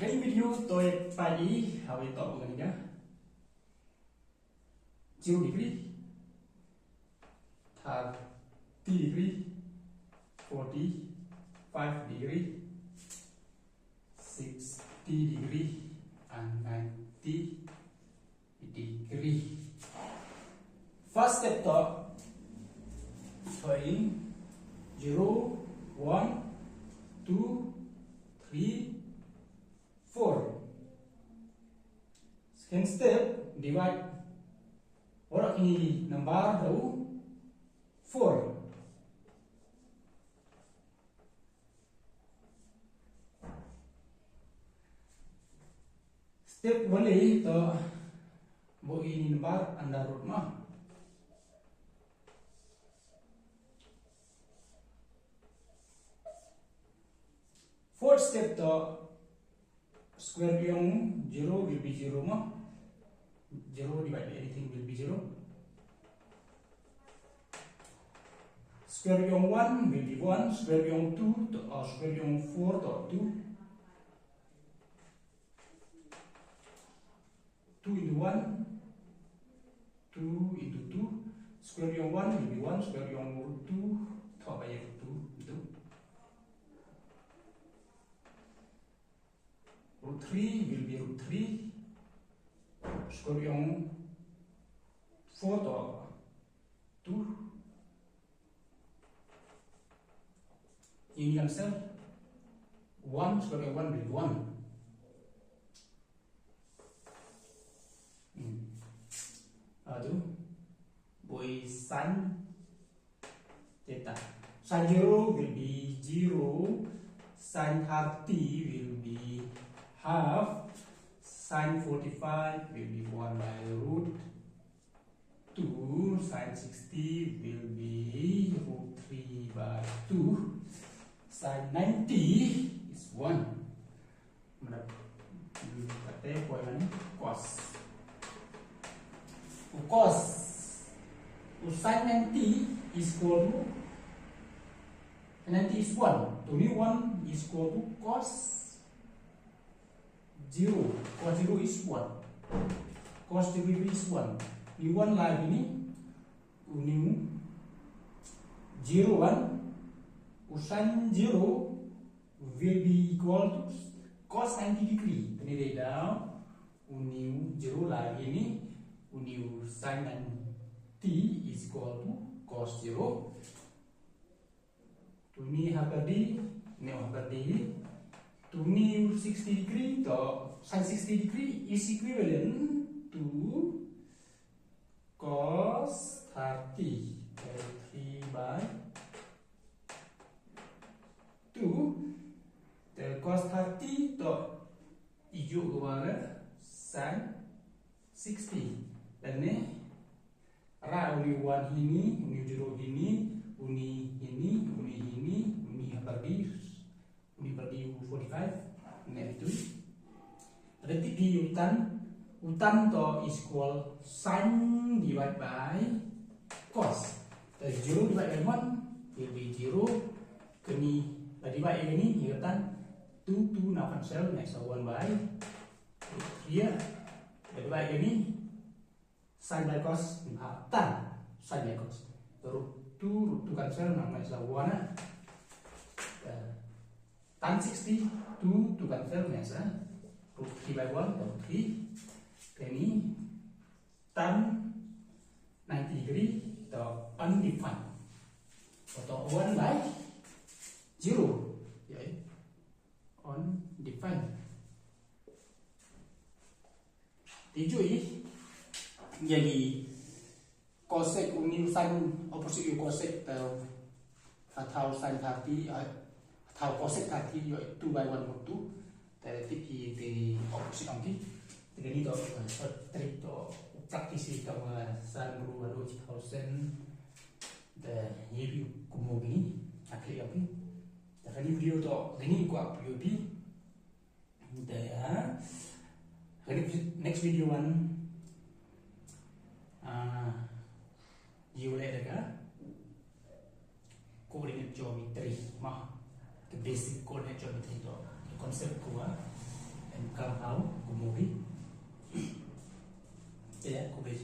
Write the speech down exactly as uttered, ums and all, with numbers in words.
Kane ka video to ïa peit ha kawei ka topic kane ka. Zero degree, thirty degree, forty-five degree, sixty degree, and ninety degree. First step to showing zero, one, two, three, four. Second step, divide. Ora kini number tu four. Step wale to bo ini number under root ma. Fourth step to square ïong zero will be zero ma. Zero divided by anything will be zero. Square ïong one will be one. Square ïong two to, uh, square ïong four to two. Two into one, two into two. Square ïong one will be one. Square ïong root two to by root two into. Root three will be root three. Square ïong four to two. Ini cancel. One square ïong one will be one. Hmm. Aduh. Boy, sine theta. Sine zero will be zero. Sine thirty will be half. Sine forty-five will be one by root two. Sine sixty will be root three by two. Sine ninety is one. Mada, hmm, kata point mane cos. U cos, u sine ninety is equal to, ninety is one. To me, one is equal to cos zero. Cos zero is one. Cos zero is one. Ni one la ini, u ni u zero one. U sine zero will be equal to cos ninety degree. Kane dei da u ni u zero la ini, u ni u sine ninety is equal to cos zero. To ni ha pyrdi, ne ha pyrdi. To ni u sixty degree, to sine sixty degree is equivalent to cos thirty, three by two. Te cos thirty to iju ko wala sine sixty. Tane ra uni one hini, uni zero hini, uni hini, uni hini, uni ha pyrdi, uni pyrdi u forty-five, ne itu. Ada tip hi u tan, u tan to is equal sine divide by cos. Te zero divide by one will be zero. Kani la divide ïa kani, ïa u tan, two, two na cancel, next one by three. La divide ïa kani, sine by cos, ha tan sine by cos. Root two, root two cancel, nang mai sa one. Eh, tan sixty, two, two cancel, mai sa root three by one, root three. Kani tan ninety degree, to undefined. Atau one by zero. Ya, undefined. Te ju i, ïohi cosec, uni u sine opposite u cosec, te ha thaw sine thirty, eh, ha thaw cosec thirty, ïohi two by one root two. Te tip hi te opposite ong ki. Te kani to, eh, short trick to practice hi to, eh, san bru ado chi thousand. Te ïohi kumno kini, akli ong ki. Te kani video to, kani ko ap ïohi. Te, ah, next, next video wan, ah, ïa u leh da ka coordinate geometry, ma, the basic coordinate geometry to, the concept ko, ah. Kam haw, ku muri. Te, ku bej.